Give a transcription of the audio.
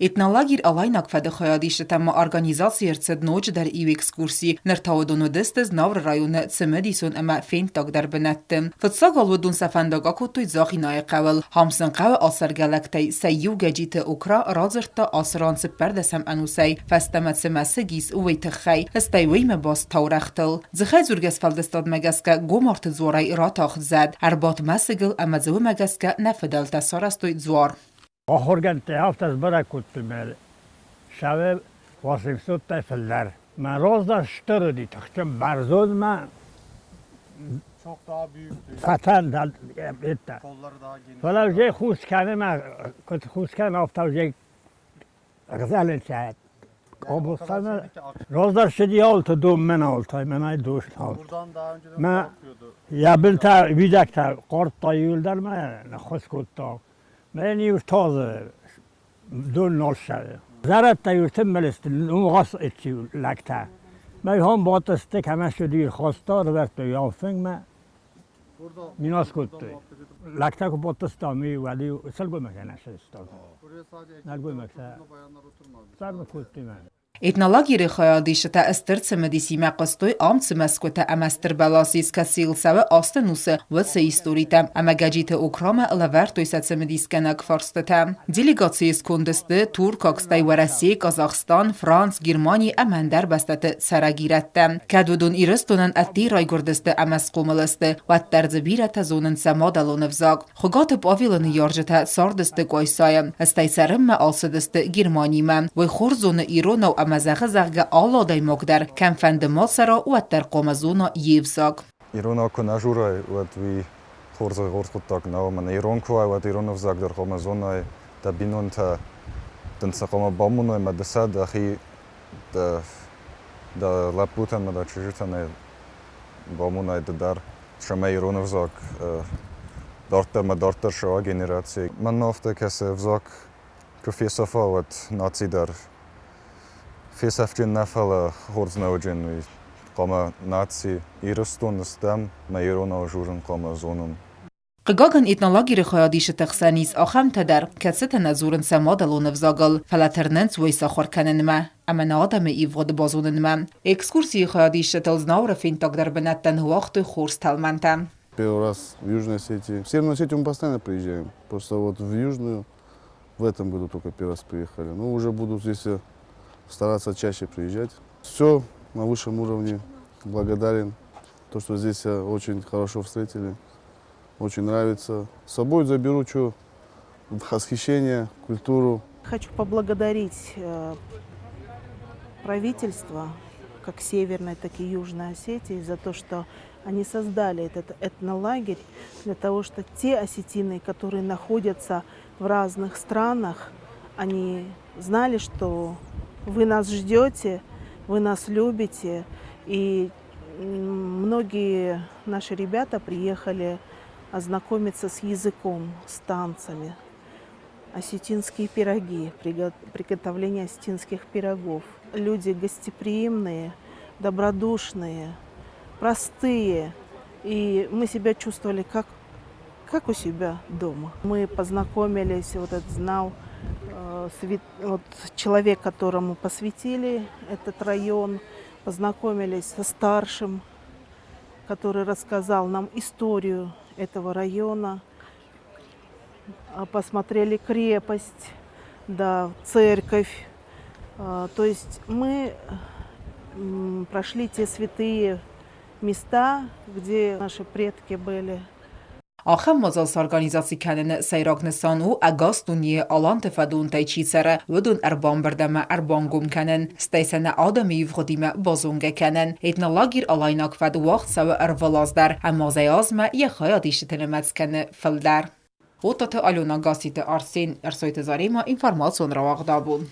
Этнолагерь Алайнаг фӕд-ы хайадисджытӕм ма организаци ӕрцыд ноджыдӕр иу экскурси. Ныр та уыдон уыдысты Знауыры районы цымыдисон ӕмӕ фенддагдӕр бынӕтты. Фыццаг уал уыдон сӕ фӕндаг акодтой Дзагъинайы хъӕуыл. Хамсын хъӕуы ацӕргӕ лӕгтӕй сӕ иу Гӕджиты Укра радзырдта ацы ран цыппӕрдӕсӕм ӕнусӕй фӕстӕмӕ цы мӕсыг ис, уый тыххӕй, стӕй уыимӕ баст таурӕгътыл. Дзыхӕйдзургӕ сфӕлдыстадмӕ гӕсгӕ Гомарты дзуарӕй ратахт зӕд, ӕрбадт мӕсыгыл ӕмӕ дзы уымӕ гӕсгӕ нӕ фыдӕлтӕ сарӕзтой дзуар. Ахуыргӕндтӕ афтӕ сбӕрӕг кодтой мӕ сӕвы восемьсоттӕй фылдӕр. Мӕ раздӕр стыр уыди тыхджын бӕрзондмӕ Çok daha büyüktü. Фӕтӕн еттӕ. Kolları daha geniş. Фӕлӕ уже хус кӕны мӕ куыд хус кӕны, афтӕ уже гъзӕлынцӕ. Облыстаны раздӕр цыди алты дон мӕн алтай, мӕнӕй дос нал. Buradan daha önceden Мӕ su akıyordu. йӕ бынтӕ уидӕгтӕ хъардта иуылдӕр мӕ ныххус кодта. Мӕн-иу тазы дон нал ссары. Зӕрӕдтӕ-иу тымбыл сты, нугас лӕгтӕ. Мӕ хон бадтысты, кӕмӕ ссыди хаста, ӕрывӕрдтой фынгмӕ, минас кодтой. Лӕгтӕ куы бадтысты, уӕд-иу сылгоймӕгтӕ нӕ сыстад. Нӕлгоймӕгтӕ цармы кодтой мӕ. Этнолагеры хайадисджытӕ стыр цымыдисимӕ хъуыстой ам цы мӕсгуытӕ ӕмӕ стыр бӕлас ис, кӕцыйыл цӕуы асты нусы, уыцы историтӕ ӕмӕ Гӕджиты Окрамӕ лӕвӕрдтой сӕ цымыдисгӕнӕг фарстытӕ. Делегацийы сконды сты туркаг, стӕй Уӕрӕсе, Казахстан, Франц, Германи ӕмӕ ӕндӕр бӕстӕты цӕрӕг ирӕттӕ. Кӕд уыдон Ирыстонӕн ӕдде райгуырдысты ӕмӕ схъомыл сты, уӕддӕр дзы бирӕтӕ зонынц сӕ мадӕлон ӕвзаг. Хуыгаты Павелы ныййарджытӕ цардысты Къуайсайы, стӕй цӕрынмӕ ацыдысты Германимӕ. Уый хорз зоны иронау ӕмӕ зӕгъы, зӕгъгӕ, алы адӕймаг дӕр, кӕмфӕнды ма цӕра, уӕддӕр хъуамӕ зона йе взаг. Иронау куы нӕ дзурай, уӕд уый хорз хорз хъуыддаг нӕу. Мӕнӕ ирон куы уай, уӕд ирон ӕвзаг дӕр хъуамӕ зонай, дӕ бинонтӕ дын цы хъуамӕ бамоной ӕмӕ ды сӕ дӕхи дӕ, дӕ лӕппутӕн ӕмӕ дӕ чызджытӕн бамонай ды дӕр, цӕмӕй ирон ӕвзаг дарддӕр ӕмӕ дарддӕр цӕуа генераци. Мӕнмӕ афтӕ кӕсы, ӕвзаг куы фесӕфа, уӕд наци дӕр фесӕфджын нӕ, фӕлӕ хорз нӕ уыджын. Уый хъуамӕ наци Ирыстоны стӕм, мӕ иронау дзурын хъуамӕ зонын. Хъыгагӕн, этнолагеры хайадисджыты хсӕн ис ахӕмтӕ дӕр, кӕцытӕ нӕ дзурынц сӕ мадӕлон ӕвзагыл, фӕлӕ тырнынц уый сахуыр кӕнынмӕ ӕмӕ нӕ адӕмы ивгъуыд базонынмӕ. Экскурсийы хайадисджытыл Знауыры фенддагдӕр бынӕттӕ ныууагътой хорз тӕлмӕнтӕ. Первый раз в Южной Осетии. В Северную Осетию мы постоянно приезжаем. Просто вот в Южную в этом году только первый раз приехали. Ну, уже буду здесь стараться чаще приезжать. Все на высшем уровне. Благодарен. То, что здесь очень хорошо встретили. Очень нравится. С собой заберу что восхищение, культуру. Хочу поблагодарить правительство, как Северной, так и Южной Осетии, за то, что они создали этот этнолагерь для того, что те осетины, которые находятся в разных странах, они знали, что вы нас ждете, вы нас любите. И многие наши ребята приехали ознакомиться с языком, с танцами. Осетинские пироги, приготовление осетинских пирогов. Люди гостеприимные, добродушные, простые. И мы себя чувствовали как у себя дома. Мы познакомились, вот этот знал вот человек, которому посвятили этот район, познакомились со старшим, который рассказал нам историю этого района, посмотрели крепость, да, церковь. То есть мы прошли те святые места, где наши предки были. Ахӕм мадзал сорганизаци кӕныны сӕйраг нысан у, ӕгас дунейы аланты фӕдонтӕй чи цӕры, уыдон ӕрбамбырд ӕмӕ ӕрбангом кӕнын, стӕй сӕ нӕ адӕмы ивгъуыдимӕ базонгӕ кӕнын. Этнолагерь Алайнаг фӕд уагъд цӕуы ӕрвылаз дӕр ӕмӕ азӕй-азмӕ йӕ хайадисджыты нымӕц кӕны фылдӕр. Оттаты Алена, Гасситы Арсен, Ӕрсойты Заремӕ, информацион рауагъд абон.